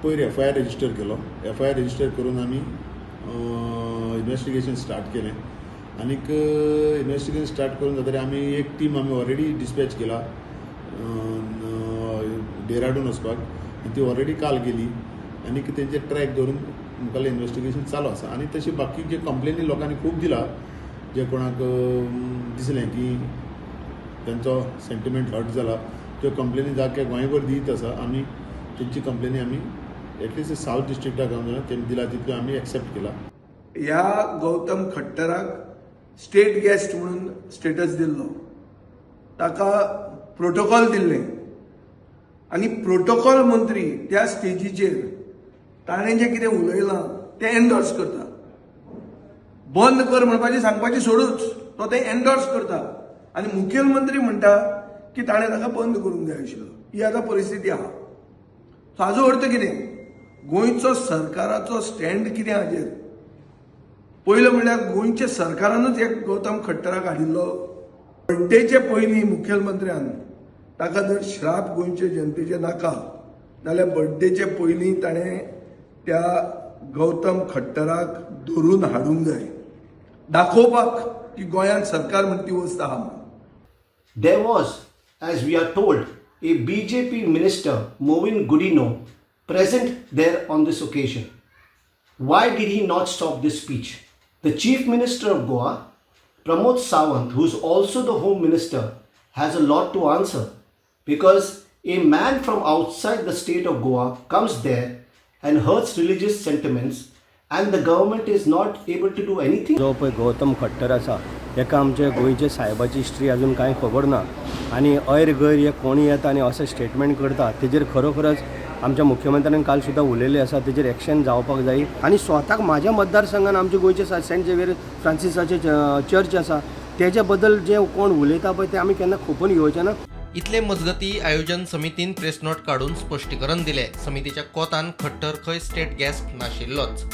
पयर FIR register केलो. FIR register करून आमी इन्वेस्टिगेशन स्टार्ट केलें आनीक इन्वेस्टिगेशन स्टार्ट करून जातकीर आमी एक टीम आमी ऑलरेडी डिस्पॅच केला डेराडून वचपाक आनी ती ऑलरेडी काल गेली आनीक तेंचे ट्रॅक दवरून मुखाल्लें इन्वेस्टिगेशन चालू आसा. आनी तशें बाकी जे कंप्लेनी लोकांनी खूब दिला, जे कोणाक दिसलें की तेंचो सेंटिमेंट हर्ट जाला, त्यो कंप्लेनी जाग्या गोंयभर दीत आसा. आमी तेंची कंप्लेनी आमी एटलिस्ट सावथ डिस्ट्रिक्टाक तेमी दिला तितल्यो आमी एक्सेप्ट केला. ह्या गौतम खट्टराक स्टेट गेस्ट म्हणून स्टेटस दिल्लो, ताका प्रोटोकॉल दिल्लें आनी प्रोटोकॉल मंत्री त्या स्टेजीचेर ताणें जें कितें उलयलां तें एन्डोर्स करता. बंद कर म्हणपाचें सांगपाचें सोडूच, तो तें एन्डोर्स करता आनी मुखेलमंत्री म्हणटा की ताणें ताका बंद करूंक जाय आशिल्लो. ही आतां परिस्थिती आहा. सो हाजो अर्थ कितें? गोंयचो सरकाराचो स्टँड कितें हाजेर? पयलो म्हणल्यार गोंयच्या सरकारानूच एक गौतम खट्टराक हाडिल्लो. बड्डेचे पयलीं मुखेलमंत्र्यान ताका जर श्राप गोंयचे जनतेचे नाका जाल्यार बड्डेचे पयलीं ताणें त्या गौतम खट्टराक धरून हाडूंक जाय, दाखोवपाक की गोंयांत सरकार म्हण ती वस्त आहा म्हणून. There was, as we are told, a BJP minister, Mauvin Godinho, present there on this occasion. Why did he not stop this speech? The Chief Minister of Goa, Pramod Sawant, who is also the Home Minister, has a lot to answer because a man from outside the state of Goa comes there and hurts religious sentiments, and the government is not able to do anything. जो पळय गौतम खट्टर आसा, हेका आमचे गोंयचे सायबाची history अजून कांय खबर ना आनी अयर गैर हे कोणी येता आनी अशें स्टेटमेंट करता. तेजेर खरोखरच आमच्या मुख्यमंत्र्यान काल सुद्दां उलयल्लें आसा, तेजेर एक्शन जावपाक जाय. आनी स्वताक म्हाज्या मतदारसंघान आमच्या गोंयचे सेंट झेवियर फ्रांसिसाचे चर्च आसा, तेज्या बद्दल जे कोण उलयता पळय, ते आमी केन्ना खोपून घेवचे ना. इतले मजगती आयोजन समितीन प्रेस नोट काडून स्पश्टीकरण दिले. समितीच्या कोतान खट्टर खंय स्टेट गेस्ट नाशिल्लोच.